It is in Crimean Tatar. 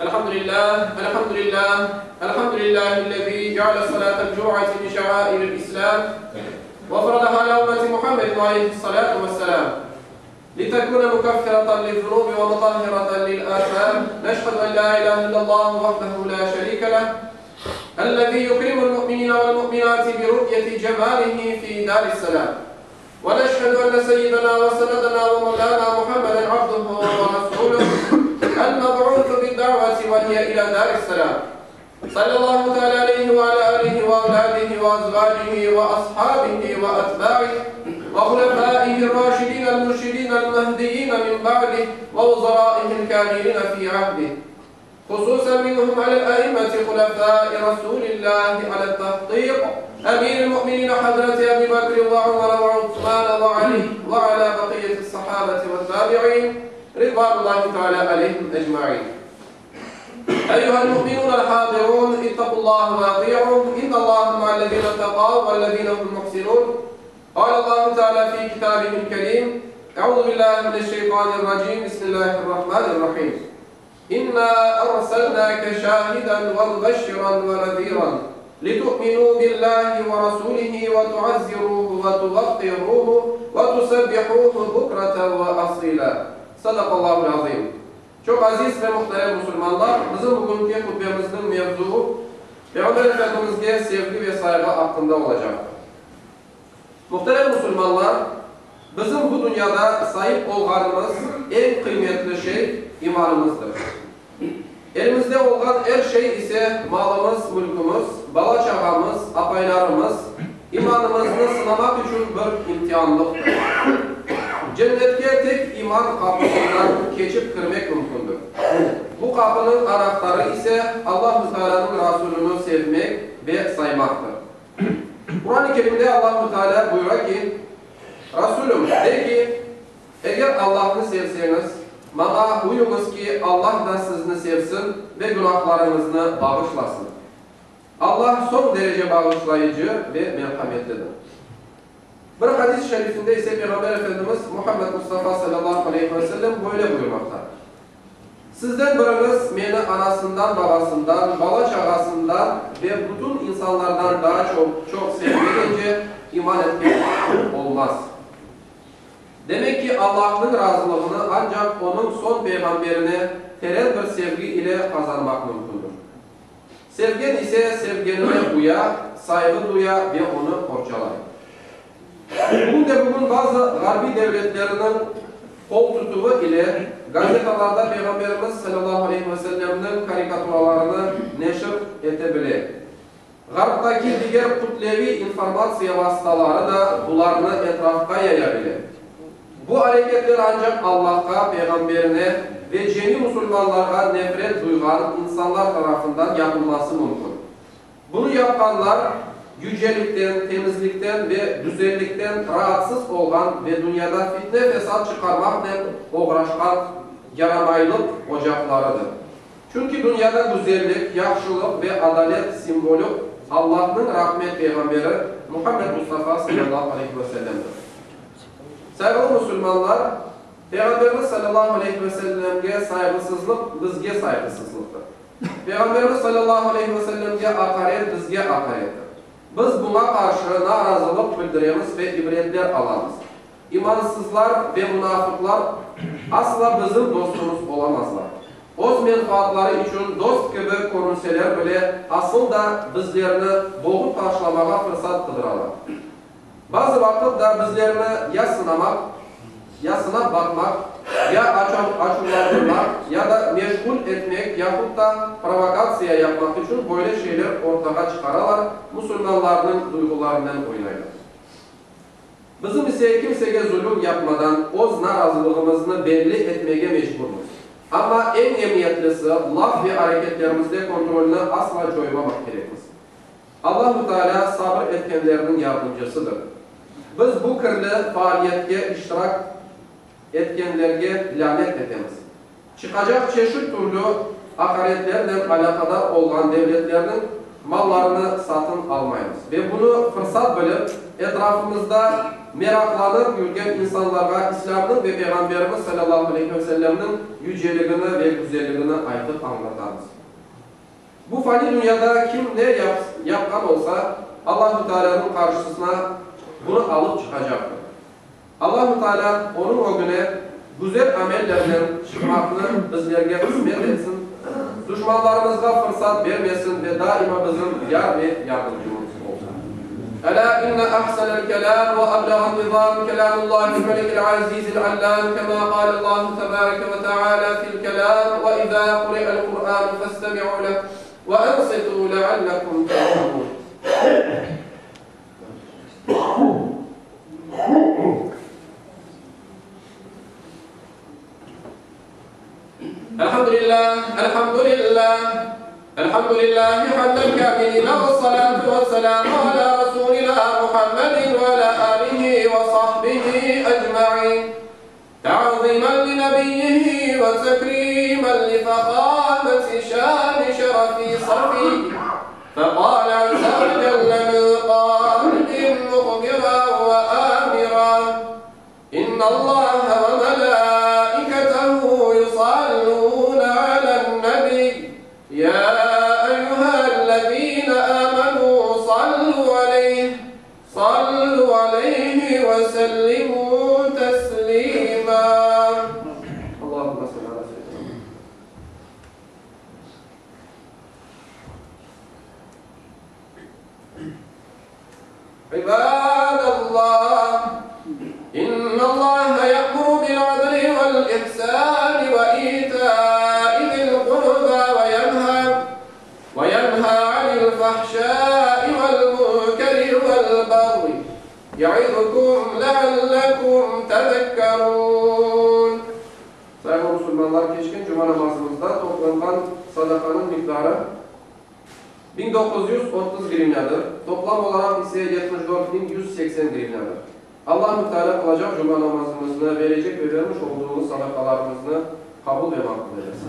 الحمد لله الحمد لله الحمد لله الذي جعل صلاة الجمعة من شعائر الإسلام وفرضها على أمة محمد عليه الصلاة والسلام لتكون مكفرة للذنوب ومطهرة للآثام نشهد أن لا إله إلا الله وحده لا شريك له الذي يكرم المؤمنين والمؤمنات برؤية جماله في دار السلام ونشهد أن سيدنا وسندنا ومولانا محمدا عبده ورسوله المبعوث بالدعوة وهي إلى دار السلام صلى الله تعالى عليه وعلى آله وأولاده وأزواجه وأصحابه وأتباعه وخلفائه الراشدين المرشدين المهديين من بعده ووزرائه الكاملين في عهده خصوصا منهم على الأئمة خلفاء رسول الله على التحقيق أمير المؤمنين حضرة أبي بكر وعمر وعثمان وعلي وعلى بقية الصحابة والتابعين رضوان الله تعالى عليهم أجمعين أيها المؤمنون الحاضرون اتقوا الله وأطيعوا إن الله مع الذين اتقوا والذين هم محسنون قال الله تعالى في كتابه الكريم أعوذ بالله من الشيطان الرجيم بسم الله الرحمن الرحيم إنا أرسلناك شاهدا ومبشرا ونذيرا لتؤمنوا بالله ورسوله وتعزروه وتوقروه وتسبحوه بكرة وأصيلا صدق الله العظيم Çoq aziz ve muhterem musulmanlar, bizim bugünki hutbemizniñ mevzuu Peyğamber Efendimizge sevgi ve sayğı aqqında olacaq. Muhterem musulmanlar, bizim bu dünyada saip olğanımız eñ qıymetli şey imanımızdır. Elimizde olğan er şey ise, malımız, mülkümiz, bala-çağamız, apaylarımız, imanımıznı sınamaq içün bir imtianlıqtır. Cennetke tek iman qapısından keçip kirmek mümkündir. Bu qapınıñ anahtarı ise Allahu Taalânıñ Rasulünü sevmek ve saymaqtır. Quran-ı Kerimde Allahu Teala buyura ki, Rasulüm, de ki, Eger Allahnı sevseñiz, maña uyuñız ki, Allah da sizni sevsin ve günahlarıñıznı bağışlasın. Allah soñ derece bağışlayıcı ve merhametlidir. Bir hadis-i şerifinde ise Peyğamber Efendimiz Muhammed Mustafa salâllahu aleyhi ve sellem böyle buyurmaqta, Sizden biriñiz meni anasından, babasından, bala-çağasından ve bütün insanlardan daa çoq sevmegence iman etken olmaz. Demek ki, Allahnıñ razılığını ancaq Onıñ soñ peyğamberine teren bir sevgi ile qazanmaq mümkündir. Sevgen ise sevgenine uya, sayğı duya ve onı qorçalay. Bugün de bugün bazı ğarbiy devletleriniñ qol tutuvı ile gazetalarda Peyğamberimiz salâllahu aleyhi ve sellemniñ karikaturalarını neşir ete bile. Ğarptaki diger kütleviy informatsiya vastaları da bularnı etrafqa yaya bile. Bu areketler ancaq Allahqa, Peyğamberine ve cemi musulmanlarğa nefret duyğan insanlar tarafından yapılması mümkün. Bunı yapqanlar, yücelikten, temizlikten ve güzellikten raatsız olğan ve dünyada fitne-fesat çıqarmaqnen oğraşqan yaramaylıq ocaqlarıdır. Çünki dünyada güzellik, yahşılıq ve adalet simvolü Allahnıñ rahmet Peyğamberi Muhammed Mustafa salâllahu aleyhi ve sellemdir. Sayğılı musulmanlar, Peyğamberimiz salâllahu aleyhi ve sellemge sayğısızlıq bizge sayğısızlıqtır. Peyğamberimiz salâllahu aleyhi ve sellemge aqaret bizge aqarettir. Biz buña qarşı narazılıq bildiremiz ve ibretler alamız. İmansızlar ve munafıqlar asla bizim dostumız olamazlar. Öz menfaatları içün dost kibi körünseler bile, asıl da bizlerni boğup taşlamağa fırsat qıdıralar. Bazı vaqıt da bizlerni ya sınamaq, ya sınap baqmaq, ya açuvlandırmaq, ya da meşğul etmek yahut da provokatsiya yapmaq içün böyle şeyler ortağa çıqaralar, musulmanlarnıñ duyğularınen oynaylar. Bizim ise kimsege zulüm yapmadan öz narazılığımıznı belli etmege mecburmız. Amma eñ emiyetlisi, laf ve areketlerimizde kontrolni asla coymamaq kerekmiz. Allahu Teala sabır etkenlerniñ yardımcısıdır. Biz bu kirli faaliyetke iştirak etkenlerge lânet etemiz. Çıqacaq çeşit türlü aqaretlernen alâqadar olğan devletlerniñ mallarını satın almaymız ve bunı fırsat bilip, etrafımızda. meraqlanıp yürgen insanlarğa İslâmnıñ ve Peyğamberimiz salâllahu aleyhi ve sellemniñ yüceligini ve güzelligini aytıp añlatamız. Bu fani dünyada kim ne yapqan olsa, Allahu Tealânıñ qarşısına bunı alıp çıqacaqtır. Allahu Tealâ onıñ ögüne güzel amellernen çıqmaqnı bizlerge qısmet etsin, duşmanlarımızğa fırsat bermesin ve daima bizim yar ve yardımcımız olsun. Elâ inne ahsenel kelâm ve eblağen nizâm kelâmullâhil melikil azîzil allâm kemâ qâlellâhu tebâreke ve teâlâ fil kelâm ve izâ kuri'el Kur'ânu festemi'û leh ve ensitû leallekum terhamûn. Elhamdülillah, elhamdülillah, elhamdülillahi hamden kâmilin ve salâtu ve selâmu alâ rasûlinâ Muhammedin ve alâ âlihi ve sahbihi ecmaîn. Ta'zîmen li nebiyyihi ve tekrîmen li fehâmeti şâni şerefi safî. Feqâle azze ve celle min qâilin muhbiran ve âmiran, İnnallâhe ve melâiketehu yusallûne alen-nebiy, yâ eyyühellezîne âmenû sallû aleyh, sallû aleyhi ve sellimû teslîmâ. Allahümme salli alâ seyyidinâ Muhammed. İbadallah, İnnallaha ya'muru bil-adli vel-ihsani ve ita'i zil-qurba ve yenha ve yenha anil-fahşai vel-munkeri vel-bagyi ya'izukum leallekum tezekkerun. Sayğılı musulmanlar, keçken cuma namazımızda toplanğan sadaqanıñ miqdarı 1930 grivnâdır, toplam olaraq ise 74180 grivnâdır. Allahu Teala qılacaq cuma namazımıznı, verecek ve vermiş olduğımız sadaqalarımıznı qabul ve maqbul eylesin.